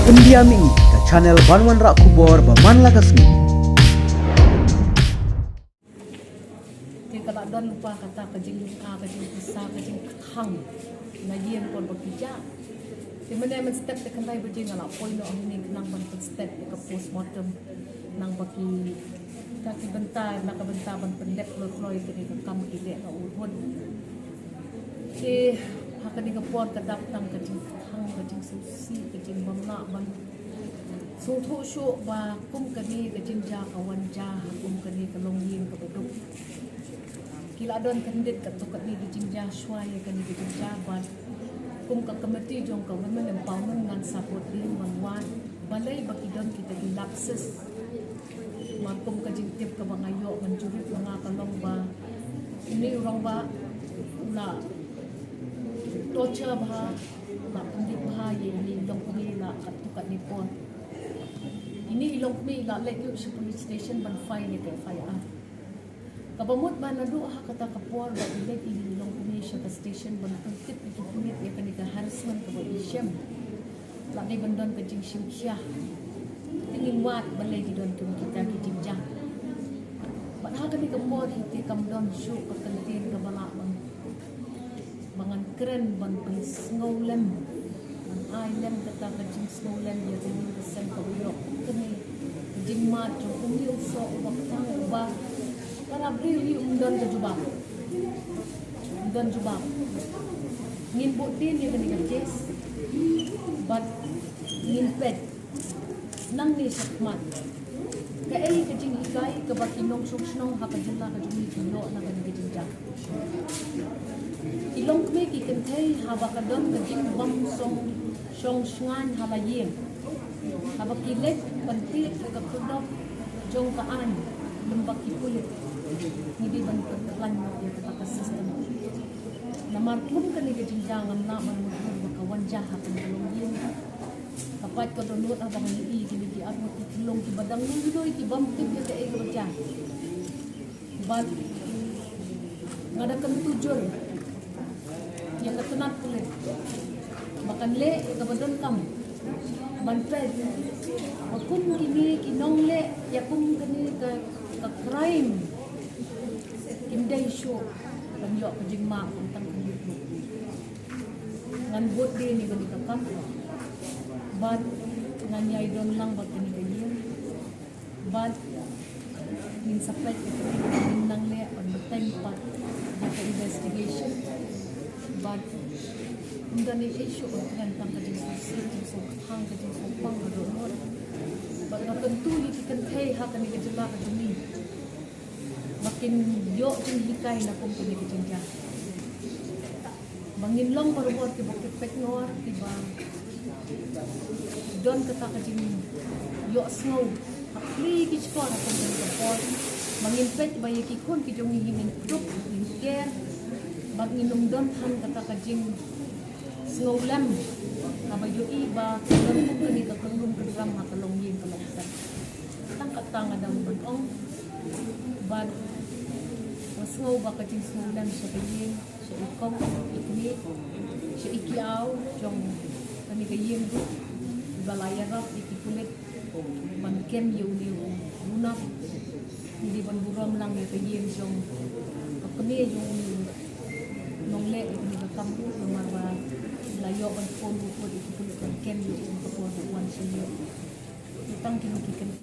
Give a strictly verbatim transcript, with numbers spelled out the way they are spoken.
India Mih, ka channel ban wanrah khubor ba man la ka sngi. Te ka la don lypa kata ka jing, ah, ka jingpisa, ka jingkthang na ïing por ba ki jah. Te mynne mynstep te khyndai baje nga la poi noh hangne khnang ban pynstep ïa ka postmortem, nang ba ki, ka ki bynta, na ka bynta ban pyndep kloi kloi kane ka kam ki leh ka urhun. Te ha kane ka por ka dap tang ka jingkthang, ka jingsngewsih, ka jingbym lah ban sngewthuh shuh ba kum kane ka jingjia ka wan jia ha kum kane ka longïing kaba duk. Ki la don kyndit katto katne ki jingjia shuwa ïa kane ka jingjia, bad kum ka committee jong ka Women Empowerment ngan sa bud dien ban wad balei ba ki don kita ki lapses. Mar kum ka jingtip kaba nga ïoh, ngan jurip ma nga ka long ba une u rangbah u la torture bha, u la pyndit bha ïa ine i longkmie la katto katne por. Ine i longkmie i la leit lut sha police station ban file ïa ka F I R. Kaba mut ba naduh ha kata ka por ba i leit ine i longkmie sha ka station ban pyntip ïa ki pulit ïa kane ka harassment kaba i shem, la dei ban don ka jingshim khia. Te ngin wad balei ki don kum kita ki jingjia. Bad ha kane ka por hi te kam don shuh ka kyntien kaba lah ban, ba ngan kren ban pynsngewlem, ban ai lem kata ka jingsngewlem ïa ka ïing ka sem kaba ïoh kane ka jingmad jong une u soh uba kthang, uba para briew hi um don ka jubab. Um don jubab. Ngin bud dien ïa kane ka case bad ngin peit nangne shakhmat kaei ka jinghikai kaba ki nongshong shnong ha ka jylla ka jong ngi ki ïoh na kane ka jingjia. Ki longkmie ki kynthei haba ka don ka jingbym shong, shong shngaiñ ha la ïing, haba ki leit ban tied ïa ka khyrdop jong ka aiñ lem bad ki pulit, ngi dei ban pynkhlaiñ noh ïa kata ka system. Namar kum kane ka jingjia ngam lah ban mutdur ba ka wan jia ha kane ka longïing. Ka pait ka dohnud haba ngi ïohi kine ki arngut ki khyllung kiba dang lui lui ki bym tip ïa kaei kaba jia. Bad nga da kyntu jur ïa ka tnat pulit ba kan leh ïa kaba donkam ban peit ba kum kine ki nongleh ïa kum kane ka, ka crime kim dei shuh ban ïoh ka jingmap tang kane. Ngan bud dien ïa kane ka kam bad ngan ïai don lang bad kane ka ïing. Bad ngin sa peit ïa kaei ba ngin nang leh ban bteng pat ïa ka investigation. Bad ym don ei ei shuh ban kren tang ka jingsngewsih, jingsngewkthang, ka jingsngewpang ka dohnud. Bad nga kyntu ïa ki kynthei ha kane ka jylla ka jong ngi ba kin ïoh jinghikai na kum kane ka jingjia. Ba ngin long barabor kiba ki peitngor, kiba don kata ka jingïohsngew ha khlieh ki shkor ha kum kane ka por. Ba ngin peit ba ïa ki khun ki jong ngi ngin kdup, ngin ker, bad ngin ym don than kata ka jingsngewlem haba ïohi ba ka don kum kane ka kynrum kynram ha ka longïing ka longsem. Tang kata nga dang ban ong. Bad nga sngew ba ka jingsngewlem sha ka ïing, sha i kong i kmie, sha i kiaw jong kane ka ïing ruh, ba la ïarap ïa ki pulit ban kem ïa une u nongrep. Ngi dei ban burom lang ïa ka ïing jong ka kmie jong une u nongleh ïa kane ka kam ruh, namar ba la ïoh ban phone ruh ïa ki pulit ban kem ïa u ka por ba u wan sha ïing. Tang kine ki kynti.